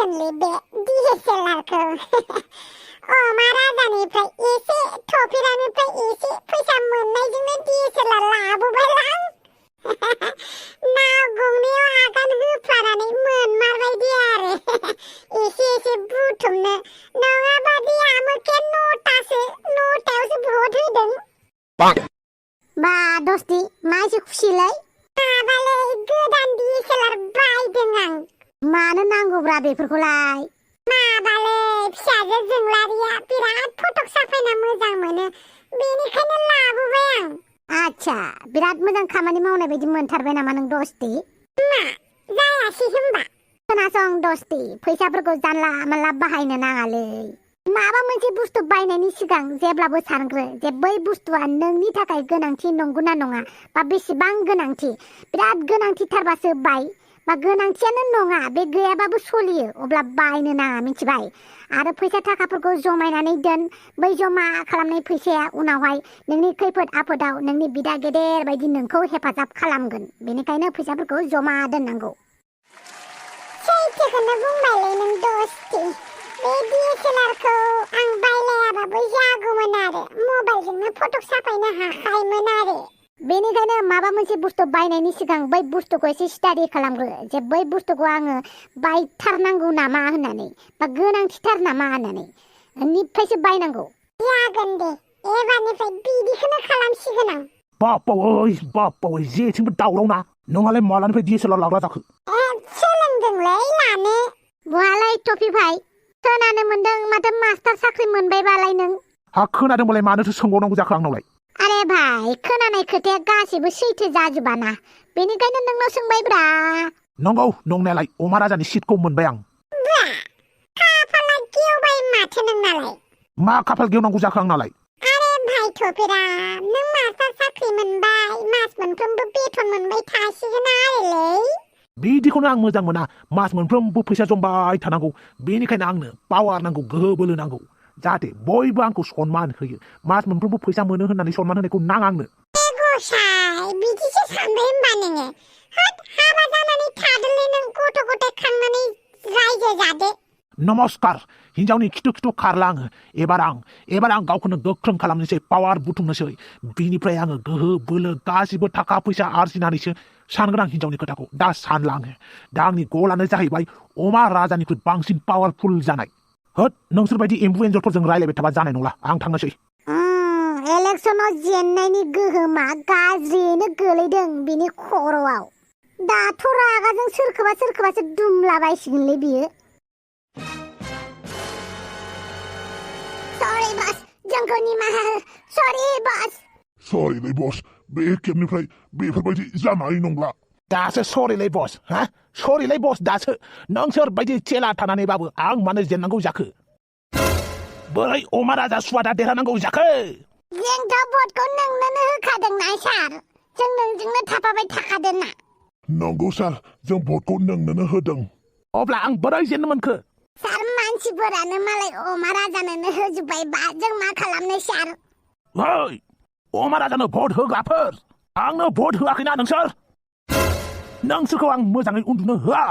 नांगोनलै बे DSLR-खौ अमा राजानिफ्राय एसे थफिरानिफ्राय एसे फैसा मोननायजोंनो DSLR लाबोबायलां ना गंनैयाव आगान होफ्लानानै मोनमारबायदि आरो एसे एसे बुथुमनो नङाबा दे आमोखे न'टायावसो भट होदों बा दस्ति मा एसे खुसिलै माबालै गोदान DSLR बायदों आं मानो नांगौब्रा बेफोरखौलाय माबालै फिसाजो जोंलारिया बिराद फटक साफायना मोजां मोनो बेनिखायनो लाबोबाय आं आच्छा बिराद मोजां खामानि मावनाय बायदि मोनथारबाय नामा नों दस्ति मा जायासै होमबा खोनासं दस्ति फैसाफोरखौ जानला मानला बाहायनो नाङालै माबा मोनसे बुस्थु बायनायनि सिगां जेब्लाबो सानग्रो जे बै बुस्थुआ नोंनि थाखाय गोनांथि नंगौना नङा बा बेसेबां गोनांथि बिराद गोनांथिथारबासो बाय बा गोनांथियानो नङा बे गैयाबाबो सलियो अब्ला बायनो नाङा मिथिबाय आरो फैसा थाखाफोरखौ जमायनानै दोन बै जमा खालामनाय फैसाया उनावहाय नोंनि खैफोद आफोदाव नोंनि बिदा गेदेर बायदि नोंखौ हेफाजाब खालामगोन बेनिखायनो फैसाफोरखौ जमा दोननांगौ सैथोखौनो बुंबायलै नों दस्ति बे DSLR-खौ आं बायलायाबाबो जागौमोन आरो मबाइलजोंनो फटक साफायनो हाखायोमोन आरो बेनिखायनो माबा मोनसे बुस्थु बायनायनि सिगां बै बुस्थुखौ एसे स्टाडि खालामग्रो जे बै बुस्थुखौ आङो बायथारनांगौ नामा होननानै बा गोनांथिथार नामा होननानै निफ्रायसो बायनांगौ जागोन दे एबारनिफ्राय बिदिखौनो खालामसिगोन आं बाप्पावै जेथिंबो दावराव ना नोंहालाय मालानिफ्राय DSLR लाग्रा जाखो सोलोंदोंलै लानो बहालाय टफि भाइ खोनानो मोनदों माथो मास्टार साख्रि मोनबायबालाय नों हा खोनादोंबालाय मानोथो सोंबावनांगौ जाखो आंनावलाय अरे भाइ खोनानाय खोथाया गासैबो सैथो जाजोबाना बेनिखायनो नोंनाव सोंबायब्रा नंगौ नंनायालाय अमा राजानि सिटखौ मोनबाय आं खाफाला गेवबाय माथो नोंनालाय मा खाफाल गेवनांगौ जाखो आंनालाय अरे भाइ थफिरा नों मास्टार साख्रि मोनबाय मास मोनफ्रोमबो बेथन मोनबाय थासिगोन आरोलै बिदिखौनो आं मोजां मोना मास मोनफ्रोमबो फैसा जमबाय थानांगौ बेनिखायनो आंनो पावार नांगौ गोहो बोलो नांगौ जाहाथे बयबो आंखौ सनमान होयो मास मोनफ्रोमबो फैसा मोनो होननानै सनमान होनायखौ नाङा आंनो गसाय बिदिसो सानबाय होमबा नोङो हाबा जानानै थादोलै नों गथ' गथाय खांनानै रायजो जादो नमस्कार हिनजावनि खिथु खिथु खारला आङो एबार आं गावखौनो गोख्रों खालामनोसै पावार बुथुमनोसै बिनिफ्राय आङो गोहो बोलो गासिबो थाखा फैसा आरजिनानैसो सानगोन आं हिनजावनि खोथाखौ दा सानला आङो दा आंनि गलानो जाहैबाय अमा राजानिख्रुइ बांसिन पावारफुल जानाय होद नोंसोर बायदि एम्बु एन्जरफोरजों रायलायबाय थाबा जानाय नंला आं थांनोसै इलेक्सनाव जेननायनि गोहोमा गाज्रियैनो गोलैदों बिनि खर'आव दाथ' रागाजों सोरखौबासो दुमलाबायसिगोनलै बियो सरि बस जोंखौ निमाहा हो सरि बस सरिलै बस बे खेबनिफ्राय बेफोरबायदि जानाय नंला दासो सरिलै बस सरिलै बस दासो नोंसोर बायदि चेला थानानैबाबो आं मानो जेननांगौ जाखो बोरै अमा राजा सुवादा देरहानांगौ जाखो जोंथ' भटखौ नोंनोनो होखादोंना सार जों नोंजोंनो थाफाबाय थाखादोंना नंगौ सार जों भटखौ नोंनोनो होदों अब्ला आं बोरै जेननो मोनखो सार मानसिफोरानो मालाय अमा राजानोनो होजोब्बायबा जों मा खालामनो सार ओइ अमा राजानो भट होग्राफोर आंनो भट होआखैना नोंसोरखौ आं मोजाङै उन्दुनो होआ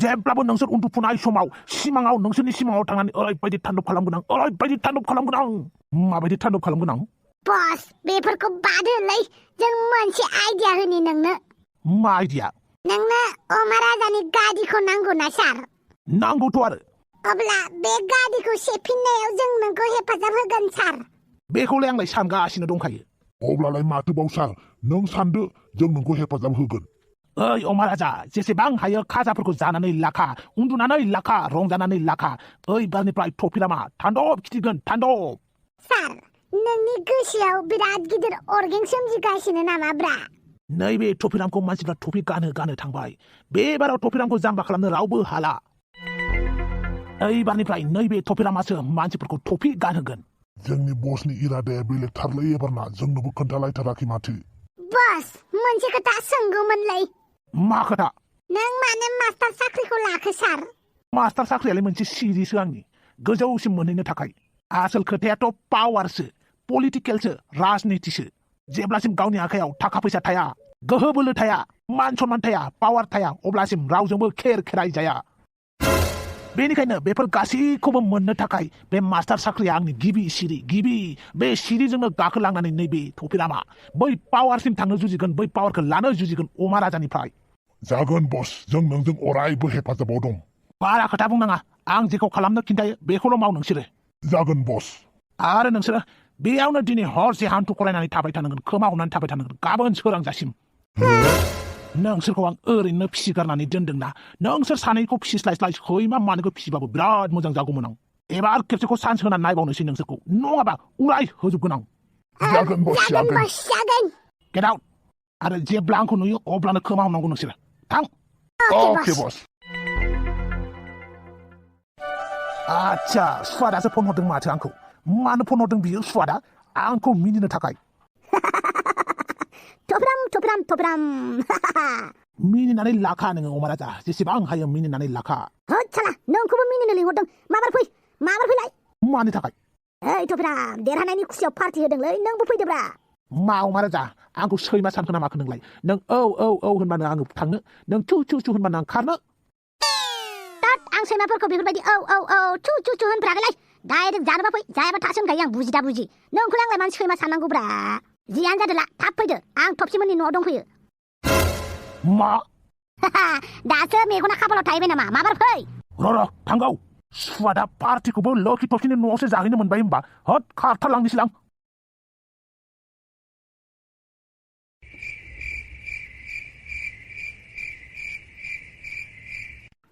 जेब्लाबो नोंसोर उन्दुफुनाय समाव सिमाङाव नोंसोरनि सिमाङाव थांनानै ओरैबायदि तान्डब खालामगोन आं माबायदि तान्डब खालामगोन आं बस बेफोरखौ बाद होलै जों मोनसे आइडिया होनि नोंनो मा आइडिया नोंनो अमा राजानि गादिखौ नांगौ ना सार नांगौथ' आरो अब्ला बे गादिखौ सेफिननायाव जों नोंखौ हेफाजाब होगोन सार बेखौलाय आंलाय सानगासिनो दंखायो अब्लालाय माथोबाव सार नों सानदो जों नोंखौ हेफाजाब होगोन ओइ अमा राजा जेसेबां हायो खाजाफोरखौ जानानै लाखा उन्दुनानै लाखा रंजानानै लाखा ओइबारनिफ्राय थफिरामा थान्डब खिथिगोन थान्डब सार नोंनि गोसोआव बिराद गिदिर अरगें सोमजिगासिनो नामा ब्रा नैबे थफिरामखौ मानसिफ्रा थफि गानो थांबाय बेबाराव थफिरामखौ जाम्बा खालामनो रावबो हाला ओइबारनिफ्राय नैबे थफिरामासो मानसिफोरखौ थफि गानहोगोन जोंनि बसनि इरादाया बेलेगथारलै एबारना जोंनोबो खोन्थालायथाराखै माथो बस मोनसे खोथा सोंगौमोनलै मा खोथा नों मानो मास्टार साख्रिखौ लाखो सार मास्टार साख्रियालाय मोनसे सिरिसो आंनि गोजौसिम मोनहैनो थाखाय आसल खोथायाथ' पावारसो पलिटिकेलसो राजनितिसो जेब्लासिम गावनि आखायाव थाखा फैसा थाया गोहो बोलो थाया मान सन्मान थाया पावार थाया अब्लासिम रावजोंबो खेर खेराय जाया बेनिखायनो बेफोर गासैखौबो मोननो थाखाय बे मास्टार साख्रिया आंनि गिबि बे सिरिजोंनो गाखोलांनानै नैबे थफिरामा बै पावारसिम थांनो जुजिगोन बै पावारखौ लानो जुजिगोन अमा राजानिफ्राय जागोन बस जों नोंजों अरायबो हेफाजाबाव दं बारा खोथा बुंनाङा आं जेखौ खालामनो खिन्थायो बेखौल' माव नोंसोरो जागोन बस आरो नोंसोरो बेयावनो दिनै हरसे हान्थु खरायनानै थाबाय थानांगोन खोमा हमनानै थाबाय थानांगोन गाबोन सोरांजासिम नोंसोरखौ आं ओरैनो फिसिगारनानै दोनदोंना नोंसोर सानैखौ फिसिस्लायस्लाय सैमा मानैखौ फिसिबाबो बिराद मोजां जागौमोन आं एबार खेबसेखौ चान्स होनानै नायबावनोसै नोंसोरखौ नङाबा उराय होजोबगोन आं जागोन बस जागोन गेट आउट आरो जेब्ला आंखौ नुयो अब्लानो खोमा हमनांगौ नोंसोरो थां अके बस आच्छा सुवादासो फन हरदों माथो आंखौ मानो फन हरदों बियो सुवादा आंखौ मिनिनो थाखाय थफ्राम मिनिनानै लाखा नोङो अमा राजा जेसेबां हायो मिनिनानै लाखा होद साला नोंखौबो मिनिनो लिंहरदों माबार फैलाय मानि थाखाय ओइ थफ्राम देरहानायनि खुसियाव पार्टि होदोंलै नोंबो फैदोब्रा मा अमा राजा आंखौ सैमा सानखो ना माखो नोंलाय नों औ होनबानो आङो थांनो नों चु होनबानो आं खारनो आं सैमाफोरखौ बेफोरबायदि औ चु होनफ्राखैलै डाइरेक्ट जानोबा फै जायाबा थासो होनखायो आं बुजि नोंखौलाय आंलाय मानो सैमा साननांगौब्रा जियानो जादोला थाब फैदो आं थबसिमोननि न'आव दंफैयो मा दासो मेगना खाफालाव थाहैबाय नामा माबार फै र' थांगौ सुवादा पार्टिखौबो लखि थबसिनि न'आवसो जाहैनो मोनबाय होनबा हद खारथारलांनोसैलां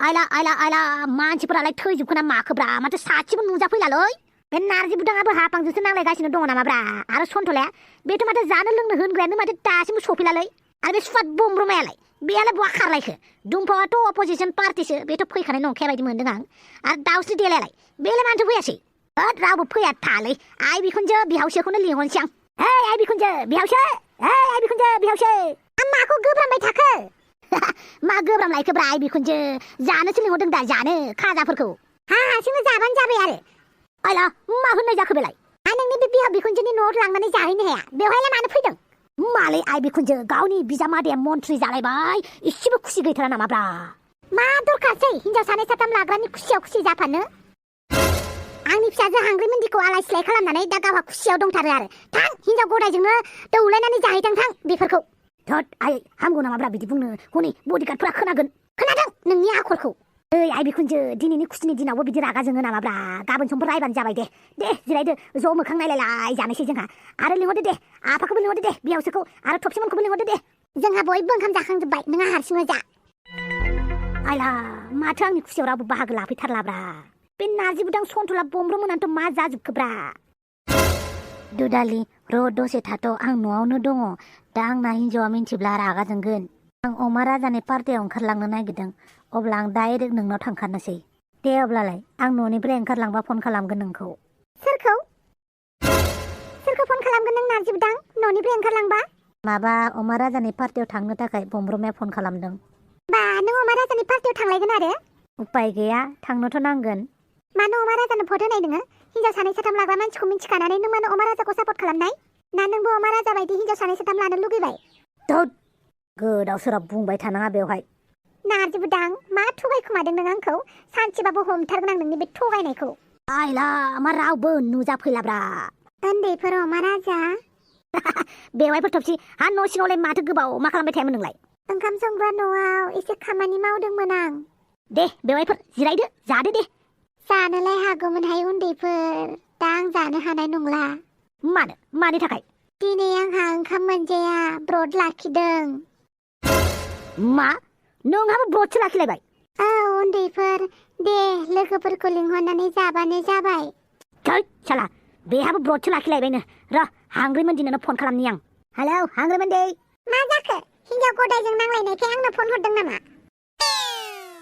आइला मानसिफोरालाय थैजोबखोना माखोब्रा माथो सासेबो नुजाफैलालै बे नारजि बुदाङाबो हापांजोंसो नांलायगासिनो दङ नामाब्रा आरो सन्थलाया बेथ' माथो जानो लोंनो होनग्रायानो माथो दासिमबो सफैलालै आरो बे सुवाद बमब्रमायालाय बेयालाय बहा खारलायखो दुम्फावाथ' अपोजिसन पार्टिसो बेथ' फैखानाय नंखाया बायदि मोनदों आं आरो दाउस्रि देलायालाय बेलाय मानोथो फैयासै होद रावबो फैया थालै आइ बिखुनजो बिहावसोखौनो लिंहरनोसै आं हेइ आइ बिखुनजो बिहावसो आं माखौ गोब्रामबाय थाखो मा गोब्राम लायखोब्रा आइ बिखुनजो जानोसो लिंहरदों दा जानो खाजाफोरखौ हारसिंनो जाबानो जाबाय आरो आइला मा होननाय जाखो बेलाय नोंनि बे बिहाव बिखुनजोनि न'आव लांनानै जाहैनो हाया बेवहायलाय मानो फैदों मालै आइ बिखुनजो गावनि बिजामादैया मन्थ्रि जालायबाय इसेबो खुसि गैथारा नामाब्रा मा दरखारसै हिनजाव सानै साथाम लाग्रानि खुसियाव खुसि जाफानो आंनि फिसाजो हांग्रिमोन्दिखौ आलाय सिलाय खालामनानै दा गावहा खुसियाव दंथारो आरो थां हिनजाव गदायजोंनो दौलायनानै जाहैथां थां बेफोरखौ थोद आइ हामगौ नामाब्रा बिदि बुंनो हनै बडिगार्डफोरा खोनादों नोंनि आखलखौ ओइ आइ बिखुनजो दिनैनि खुसिनि दिनावबो बिदि रागा जोङो नामाब्रा गाबोन समफोर रायबानो जाबाय दे जिरायदो ज' मोखां नायलाय जानोसै जोंहा आरो लिंहरदो दे आफाखौबो लिंहरदो दे बिहावसोखौ आरो थबसिमोनखौबो लिंहरदो दे जोंहा बयबो ओंखाम जाखांजोब्बाय नोंहा हारसिङै जा आइला माथो आंनि खुसियाव रावबो बाहागो लाफैथारलाब्रा बे नारजि बुदां सन्थला बमब्रमोनानोथ' मा जाजोबखोब्रा दुदालि र' दसे थाथ' आं न'आवनो दङ दा आंना हिन्जावा मिन्थिब्ला रागा जोंगोन आं अमा राजानि पार्टियाव ओंखारलांनो नागिरदों अब्ला आं डाइरेक्ट नोंनाव थांखानोसै दे अब्लालाय आं न'निफ्राय ओंखारलांबा फन खालामगोन नोंखौ सोरखौ फन खालामगोन नों नारजि बुदां न'निफ्राय ओंखारलांबा माबा अमा राजानि पार्टियाव थांनो थाखाय बमब्रमाया फन खालामदों बा नों अमा राजानि पार्टियाव थांलायगोन आरो उपाय गैया थांनोथ' नांगोन मानो अमा राजानो भट होनाय नोङो हिन्जाव सानै साथाम लाग्रा मानसिखौ मिन्थिखानानै नों मानो अमा राजाखौ सापर्ट खालामनाय ना नोंबो अमा राजा बायदि हिन्जाव सानै साथाम लानो लुगैबाय गोदाव सोराब बुंबाय थानाङा बेवहाय नारजि बुदां मा थगायखोमादों नों आंखौ सानसेबाबो हमथारगोन आं नोंनि बे थगायनायखौ आइला मा रावबो नुजाफैलाब्रा उन्दैफोर अमा राजा बेवहायफोर थबसि हा न' सिङावलाय माथो गोबाव मा खालामबाय थायामोन नोंलाय ओंखाम संग्रा न'आव एसे खामानि मावदोंमोन आं दे बेवहायफोर जिरायदो जादो दे जानोलाय हागौमोनहाय उन्दैफोर दा आं जानो हानाय नंला मानि थाखाय दिनै आंहा ओंखाम मोनजाया ब्रत लाखिदों मा नोंहाबो ब्रतसो लाखिलायबाय औ उन्दैफोर दे लोगोफोरखौ लिंहरनानै जाबानो जाबाय साला बेहाबो ब्रतसो लाखिलायबायनो र' हांग्रिमोन्दिनो फन खालामनि आं हेलौ हांग्रिमोन्दै मा जाखो हिन्जाव गदायजों नांलायनायखाय आंनो फन हरदों नामा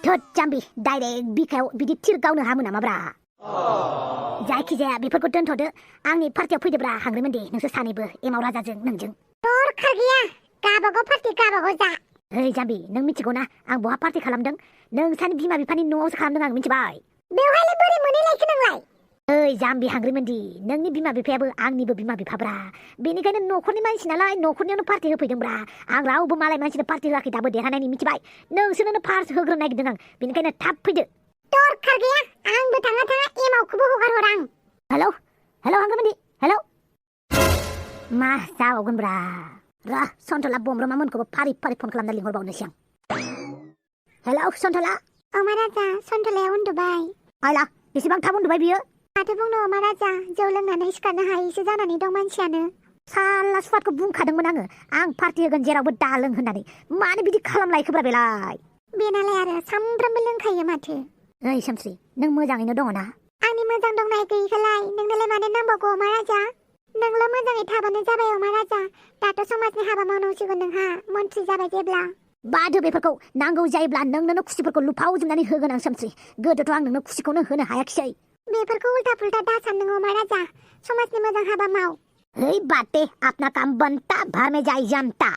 थोद जाम्बि डाइरेक्ट बिखायाव बिदि थिर गावनो हामो नामाब्रा जायखिजाया बेफोरखौ दोनथ'दो आंनि पार्टियाव फैदोब्रा हांग्रिमोन्दै नोंसोर सानैबो एमाव राजाजों नोंजों दरखार गैया गाबागाव पार्टि गाबागाव जा ओइ जाम्बि नों मिथिगौ ना आं बहा पार्टि खालामदों नोंसानि बिमा बिफानि न'आवसो खालामदों आं मिथिबाय बेवहायलाय बोरै मोनहैलायखो नोंलाय ओइ जाम्बि हांग्रिमोन्दै नोंनि बिमा बिफायाबो आंनिबो बिमा बिफाब्रा बेनिखायनो न'खरनि मानसि नालाय न'खरनियावनो पार्टि होफैदोंब्रा आं रावबो मालाय मानसिनो पार्टि होआखै दाबो देरहानायनि मिथिबाय नोंसोरनो फार्स्ट होग्रोनो नागिरदों आं बेनिखायनो थाब फैदो दरखार गैया आंबो थाङा एमावखौबो हगार हरां हेलौ हेलौ हांगोमोनदि हेलौ मा जाबावगोनब्रा र सन्थला बमब्रमा मोनखौबो फारि फारि फन खालामना लिंहरबावनोसै आं हेलौ सन्थला महाराजा सन्थलाया उन्दुबाय आइला बेसेबां थाब उन्दुबाय बियो माथो बुंनो महाराजा जौ लोंनानै सिखारनो हायैसो जानानै दं मानसियानो साला सुवादखौ बुंखादोंमोन आं पार्टि होगोन जेरावबो दा लों होननानै मानो बिदि खालामलायखोब्रा बेलाय बेनालाय आरो सामफ्रामबो लोंखायो माथो ओइ सोमस्रि नों मोजाङैनो दङ ना आंनि मोजां दंनाय गैयिखौलाय नोंनोलाय मानो नांबावगौ महाराजा नोंल' मोजाङै थाबानो जाबाय महाराजा दाथ' समाजनि हाबा मावनांसिगोन नोंहा मन्थ्रि जाबाय जेब्ला बादो बेफोरखौ नांगौ जायोब्ला नोंनो खुसिफोरखौ लुफावजोबनानै होगोन आं सोमस्रि गोदोथ' आं नोंनो खुसिखौनो होनो हायाखिसै बेफोरखौ उल्टा पुल्टा दासान नोङो महाराजा समाजनि मोजां हाबा माव ओइ बाटे अपना काम बनता भार में जाय जानता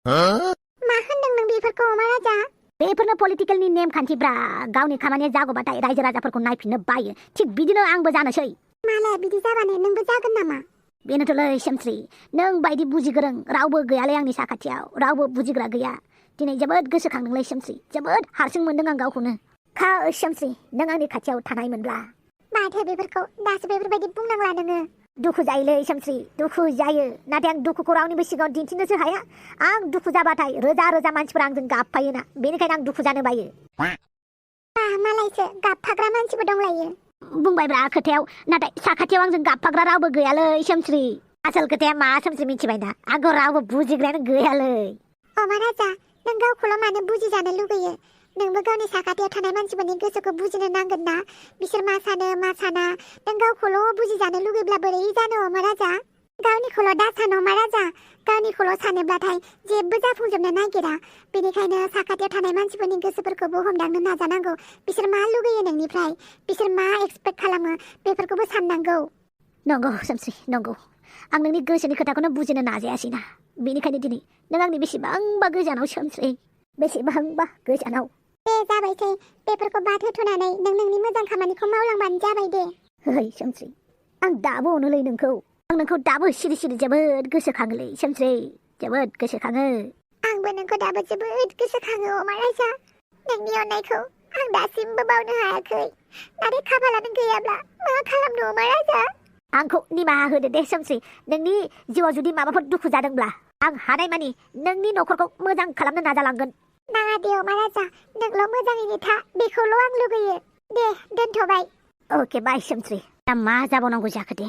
मा होनदों नों बेफोरखौ महाराजा बेफोरनो पलिटिकेलनि नेमखान्थिब्रा गावनि खामानिया जागौबाथाय रायजो राजाफोरखौ नायफिननो बायो थिग बिदिनो आंबो जानोसै मालाय बिदि जाबानो नोंबो जागोन नामा बेनोथ'लै सोमस्रि नों बायदि बुजिगोरों रावबो गैयालै आंनि साखाथियाव रावबो बुजिग्रा गैया दिनै जोबोद गोसोखांदोंलै सोमस्रि जोबोद हारसिं मोनदों आं गावखौनो सोमस्रि नों आंनि खाथियाव थानायमोनब्ला माथो बेफोरखौ दासो बेफोरबायदि बुंनांला नोङो दुखु जायोलै सोमस्रि दुखु जायो नाथाय आं दुखुखौ रावनिबो सिगाङाव दिन्थिनोसो हाया आं दुखु जाबाथाय रोजा रोजा मानसिफोरा आंजों गाबफायोना बेनिखायनो आं दुखु जानो बायो मालायसो गाबफाग्रा मानसिबो दंलायो बुंबायब्रा खोथायाव नाथाय साखाथियाव आंजों गाबफाग्रा रावबो गैयालै सोमस्रि आसल खोथाया मा सोमस्रि मिथिबाय ना आंखौ रावबो बुजिग्रायानो गैयालै महाराजा नों गावखौल' मानो बुजिजानो लुगैयो नोंबो गावनि साखाथियाव थानाय मानसिफोरनि गोसोखौ बुजिनो नांगोन ना बिसोर मा सानो मा साना नों गावखौल' बुजिजानो लुगैब्ला बोरै जानो महाराजा गावनिखौल' दा सानो महाराजा गावनिखौल' सानोब्लाथाय जेबो जाफुंजोबनो नागिरा बेनिखायनो साखाथियाव थानाय मानसिफोरनि गोसोफोरखौबो हमदांनो नाजानांगौ बिसोर मा लुगैयो नोंनिफ्राय बिसोर मा एक्सपेक्ट खालामो बेफोरखौबो साननांगौ नंगौ सोमस्रि नंगौ आं नोंनि गोसोनि खोथाखौनो बुजिनो नाजायासैना बेनिखायनो दिनै नों आंनि बेसेबांबा गोजानाव सोमस्रि बेसेबांबा गोजानाव दे जाबायसै बेफोरखौ बाद होथ'नानै नों नोंनि मोजां खामानिखौ मावलांबानो जाबाय दे है सोमस्रि आं दाबो अनोलै नोंखौ आं नोंखौ दाबो सिरि सिरि जोबोद गोसोखाङोलै सोमस्रि जोबोद गोसोखाङो आंबो नोंखौ दाबो जोबोद गोसोखाङो महाराजा नोंनि अननायखौ आं दासिमबो बावनो हायाखै नाथाय खाफालानो गैयाब्ला मा खालामनो महाराजा आंखौ निमाहा होदो दे सोमस्रि नोंनि जिउआव जुदि माबाफोर दुखु जादोंब्ला आं हानायमानि नोंनि न'खरखौ मोजां खालामनो नाजालांगोन नाङा दे महाराजा नोंल' मोजाङैनो था बेखौल' आं लुगैयो दे दोनथ'बाय अके बाय सोमस्रि दा मा जाबावनांगौ जाखो दे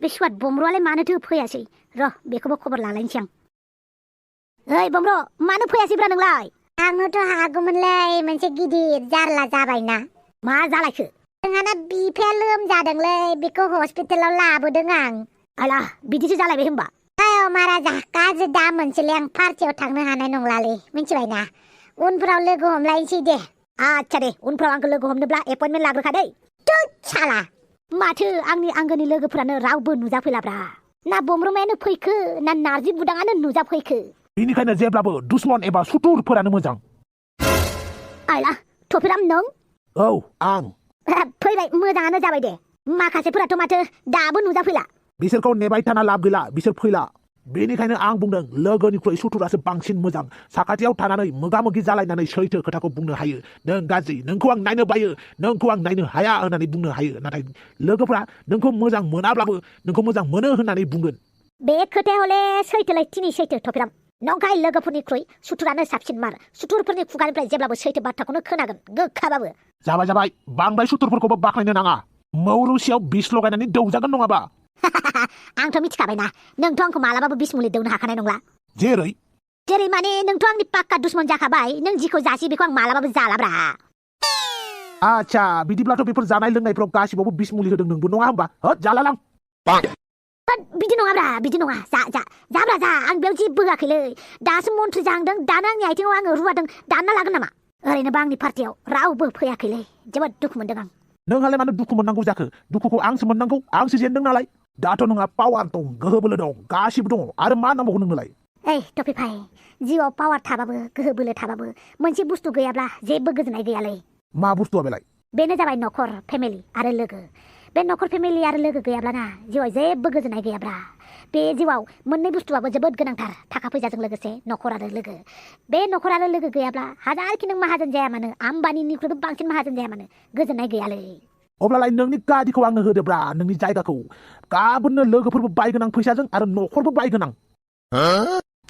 बे सुवाद बमब्र'आलाय मानोथो फैयासै र' बेखौबो खबर लालायनोसै आं ओइ बमब्र' मानो फैयासैब्रा नोंलाय आंनोथ' हागौमोनलै मोनसे गिदिर जारला जाबायना मा जालायखो जोंहाना बिफाया लोमजादोंलै बेखौ हस्पिटालाव लाबोदों आं आला बिदिसो जालायबाय होमबा महाराजा गाज्रि दा मोनसेलै आं पार्टियाव थांनो हानाय नंलालै मिथिबायना उनफोराव लोगो हमलायनोसै दे आच्छा दे उनफ्राव आंखौ लोगो हमनोब्ला एपइन्टमेन्ट लाग्रोखा दै थुद साला माथो आंनि आंगोनि लोगोफोरानो रावबो नुजाफैलाब्रा ना बमब्रमायानो फैखो ना नारजि बुदाङानो नुजाफैखो बेनिखायनो जेब्लाबो दुश्मन एबा सुथुरफोरानो मोजां आइला थफिराम नों औ आं फैबाय मोजाङानो जाबाय दे माखासेफोराथ' माथो दाबो नुजाफैला बिसोरखौ नेबाय थाना लाब गैला बिसोर फैला बेनिखायनो आं बुंदों लोगोनिख्रुइ सुथुरासो बांसिन मोजां साखाथियाव थानानै मोगा मोगि जालायनानै सैथो खोथाखौ बुंनो हायो नों गाज्रि नोंखौ आं नायनो बायो नोंखौ आं नायनो हाया होननानै बुंनो हायो नाथाय लोगोफ्रा नोंखौ मोजां मोनाब्लाबो नोंखौ मोजां मोनो होननानै बुंगोन बे खोथाया हले सैथोलाय थिनि सैथो थफिराम नंखाय लोगोफोरनिख्रुइ सुथुरानो साबसिन मार सुथुरफोरनि खुगानिफ्राय जेब्लाबो सैथो बाथ्राखौनो खोनागोन गोखाबाबो जाबाय बांद्राय सुथुरफोरखौबो बाख्नायनो नाङा मौरुसियाव बिस लगायनानै दौजागोन नङाबा आंथ' मिथिखाबायना नोंथ' आंखौ मालाबाबो बिस मुलि दौनो हाखानाय नंला जेरै माने नोंथ' आंनि पाक्का दुश्मन जाखाबाय नों जिखौ जासि बेखौ आं मालाबाबो जालाब्रा आच्छा बिदिब्लाथ' बेफोर जानाय लोंनायफ्राव गासिबावबो बिस मुलि होदों नोंबो नङा होमबा जालालां बिदि नङाब्रा बिदि नङा जाब्रा जा आं बेयाव जेबो होआखैलै दासो मन्थ्रि जाहांदों दानो आंनि आथिङाव आङो रुवादों दानना लागोन नामा ओरैनोबा आंनि पार्टियाव रावबो फैयाखैलै जोबोद दुखु मोनदों आं नोंहालाय मानो दुखु मोननांगौ जाखो दुखुखौ आंसो मोननांगौ आंसो जेनदों नालाय दाथ' नोंहा पावार दं गोहो बोलो दं गासिबो दं आरो मा नांबावगौ नोंनोलाय ओइ टफि भाइ जिउआव पावार थाबाबो गोहो बोलो थाबाबो मोनसे बुस्थु गैयाब्ला जेबो गोजोननाय गैयालै मा बुस्थुआ बेलाय बेनो जाबाय न'खर फेमिलि आरो लोगो बे न'खर फेमिलि आरो लोगो गैयाब्लाना जिउआव जेबो गोजोननाय गैयाब्रा बे जिउआव मोननै बुस्थुआबो जोबोद गोनांथार थाखा फैसाजों लोगोसे न'खर आरो लोगो बे न'खर आरो लोगो गैयाब्ला हाजारखि नों माहाजोन जाया मानो आम्बानिनिख्रुइबो बांसिन माहाजोन जाया मानो गोजोननाय गैयालै अब्लालाय नोंनि गारिखौ आंनो होदोब्रा नोंनि जायगाखौ गाबोननो लोगोफोरबो बायगोन आं फैसाजों आरो न'खरबो बायगोन आं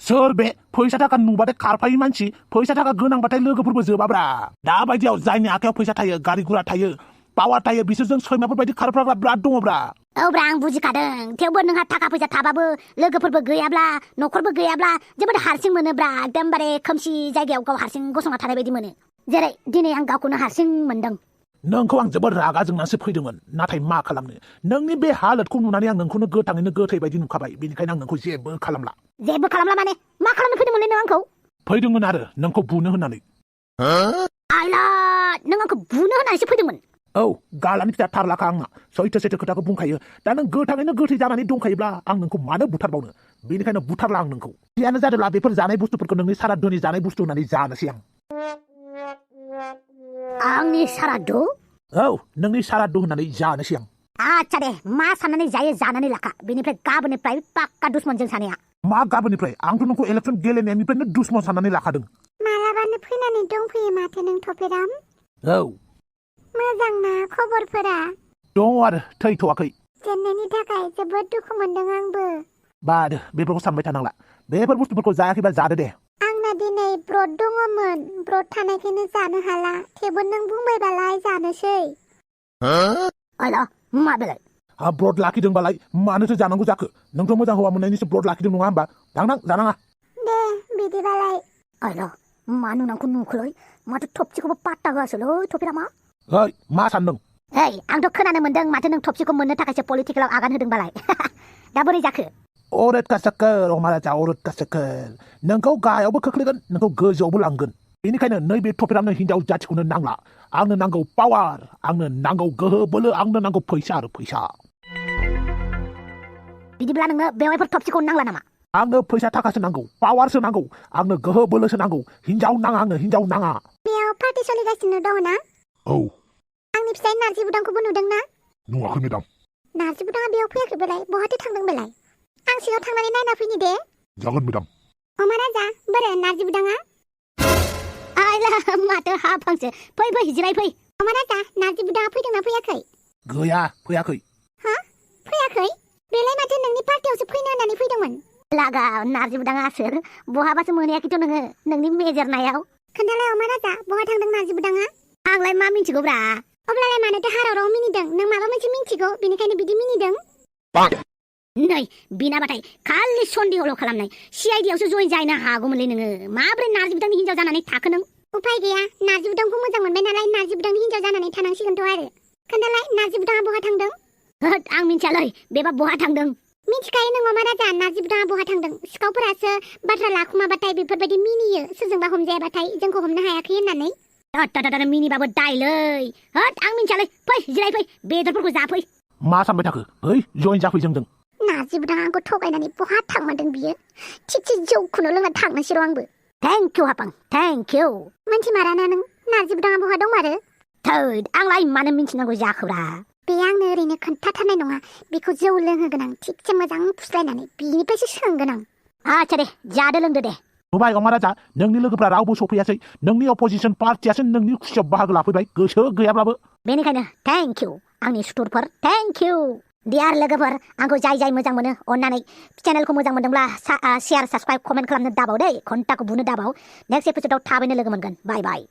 सोर बे फैसा थाखा नुबाथाय खारफायै मानसि फैसा थाखा गोनांबाथाय लोगोफोरबो जोबाब्रा दाबायदियाव जायनि आखायाव फैसा थायो गारि गुरा थायो पावार थायो बिसोरजों सैमाफोर बायदि खारफ्राग्रा बिराद दङब्रा औब्रा आं बुजिखादों थेवबो नोंहा थाखा फैसा थाबाबो लोगोफोरबो गैयाब्ला न'खरबो गैयाब्ला जोबोद हारसिं मोनोब्रा एकदमबारे खोमसि जायगायाव गाव हारसिं गसंना थानाय बायदि मोनो जेरै दिनै आं गावखौनो हारसिं मोनदों नोंखौ आं जोबोद रागा जोंनासो फैदोंमोन नाथाय मा खालामनो नोंनि बे हालोदखौ नुनानै आं नोंखौनो गोथाङैनो गोथै बायदि नुखाबाय बेनिखायनो आं नोंखौ जेबो खालामला माने मा खालामनो फैदोंमोनलै नों आंखौ फैदोंमोन आरो नोंखौ बुनो होननानै आइला नों आंखौ बुनो होननानैसो फैदोंमोन औ गालानि फिथा थारलाखा आंना सैथो खोथाखौ बुंखायो दा नों गोथाङैनो गोथै जानानै दंखायोब्ला आं नोंखौ मानो बुथारबावनो बेनिखायनो बुथारला आं नोंखौ जियानो जादोंब्ला बेफोर जानाय बुस्थुफोरखौ नोंनि सारादुनि जानाय बुस्थु होननानै जानोसै आं आंनि सारादु औ नोंनि सारादु होननानै जानोसै आं आच्छा दे मा साननानै जायो जानानै लाखा बेनिफ्राय गाबोननिफ्राय पाक्का दुश्मनजों सानैया मा गाबोननिफ्राय आंथ' नोंखौ इलेक्सन गेलेनायनिफ्रायनो दुश्मन साननानै लाखादों मालाबानो फैनानै दंफैयो माथो नों थफिराम औ मोजां ना खबरफोरा दङ आरो थैथ'वाखै जेननायनि थाखाय जोबोद दुखु मोनदों आंबो बाद बेफोरखौ सानबाय थानांला बेफोर बुस्थुफोरखौ जायाखैबा जादो दे आंना दिनै ब्रत दङमोन ब्रत थानायखायनो जानो हाला थेवबो नों बुंबायबालाय जानोसै आइला मा बेलाय ब्रत लाखिदोंबालाय मानोथो जानांगौ जाखो नोंथ' मोजां हौवा मोननायनिसो ब्रत लाखिदों नङा होमबा दांनां जानाङा दे बिदिबालाय आइला मा नुनांगौ नुखोलै माथो थबसिखौबो पात्ता होआसैलै थफिरामा ओइ मा सानदों हेय आंथ' खोनानो मोनदों माथो नों थबसिखौ मोननो थाखायसो पलिटिकेलाव आगान होदोंबालाय दा बोरै जाखो औरत का चक्कर महाराजा औरत का चक्कर नोंखौ गाहायावबो खोख्लैगोन नोंखौ गोजौआवबो लांगोन बेनिखायनो नैबे थफिरामनो हिनजाव जाथिखौनो नांला आंनो नांगौ पावार आंनो नांगौ गोहो बोलो आंनो नांगौ फैसा आरो फैसा बिदिब्ला नोंनो बेवहायफोर थबसिखौ नांला नामा आंनो फैसा थाखासो नांगौ पावारसो नांगौ आंनो गोहो बोलोसो नांगौ हिनजाव नाङा आंनो हिनजाव नाङा बेयाव पार्टि सोलिगासिनो दङ ना औ आंनि फिसाय नारजि बुदांखौबो नुदों ना नुवाखै मेडाम नारजि बुदाङा बेयाव फैयाखै बेलाय बहाथो थांदों बेलाय आं सिङाव थांनानै नायना फैनि दे जागोन मेडाम अमा राजा बोरो नारजि बुदाङा आइला माथो हाफांसो फै फै जिराय फै अमा राजा नारजि बुदाङा फैदोंना फैयाखै गैया फैयाखै हा फैयाखै बेलाय माथो नोंनि पार्टियावसो फैनो होननानै फैदोंमोन लागा नारजि बुदाङा आसोल बहाबासो मोनहैयाखैथ' नोङो नोंनि मेजेरनायाव खोन्थालाय अमा राजा बहा थांदों नारजि बुदाङा आंलाय मा मिन्थिगौब्रा अब्लालाय मानोथो हाराव मिनिदों नों माबा मोनसे मिन्थिगौ बेनिखायनो बिदि मिनिदों नै बिनाबाथाय खालि सन्देहल' खालामनाय सिआइडियावसो जइन जाहैनो हागौमोनलै नोङो माब्रै नारजि बुदांनि हिनजाव जानानै थाखो नों उफाय गैया नारजि बुदांखौ मोजां मोनबाय नालाय नारजि बुदांनि हिनजाव जानानै थानांसिगोनथ' आरो खोन्थालाय नारजि बुदाङा बहा थांदों होद आं मिन्थियालै बेबा बहा थांदों मिथिखायो नों अमा राजा नारजि बुदाङा बहा थांदों सिखावफोरासो बाथ्रा लाखुमाबाथाय बेफोरबायदि मिनियो सोरजोंबा हमजायाबाथाय जोंखौ हमनो हायाखै होननानै मिनिबाबो दायलै होद आं मिन्थियालै फै जिराय फै बेदरफोरखौ जाफै मा सानबाय थाखो ओइ जइन जाफै जोंजों नारजि बुदाङा आंखौ थगायनानै बहा थांमारदों बियो थिगसे जौखौनो लोंना थांनोसै र' आंबो थेंक इउ हापां थेंक इउ मोनथिमाराना नों नारजि बुदाङा बहा दंमारो थोद आंलाय मानो मिन्थिनांगौ जाखोब्रा बे आंनो ओरैनो खोन्थाथारनाय नङा बेखौ जौ लोंहोगोन आं थिगसे मोजां फुस्लायनानै बिनिफ्रायसो सोंगोन आं आच्छा दे जादो लोंदो दे नुबाय अमा राजा नोंनि लोगोफ्रा रावबो सफैयासै नोंनि अपोजिसन पार्टियासो नोंनि खुसियाव बाहागो लाफैबाय गोसो गैयाब्लाबो बेनिखायनो थेंक इउ आंनि सुथुरफोर थेंक इउ डियार लोगोफोर आंखौ जाय जाय मोजां मोनो अननानै चेनेलखौ मोजां मोनदोंब्ला शेयार साबस्क्राइब कमेन्ट खालामनो दाबाव दै घन्टाखौ बुनो दाबाव नेक्स्ट एपिसोडआव थाबैनो लोगो मोनगोन बाय बाय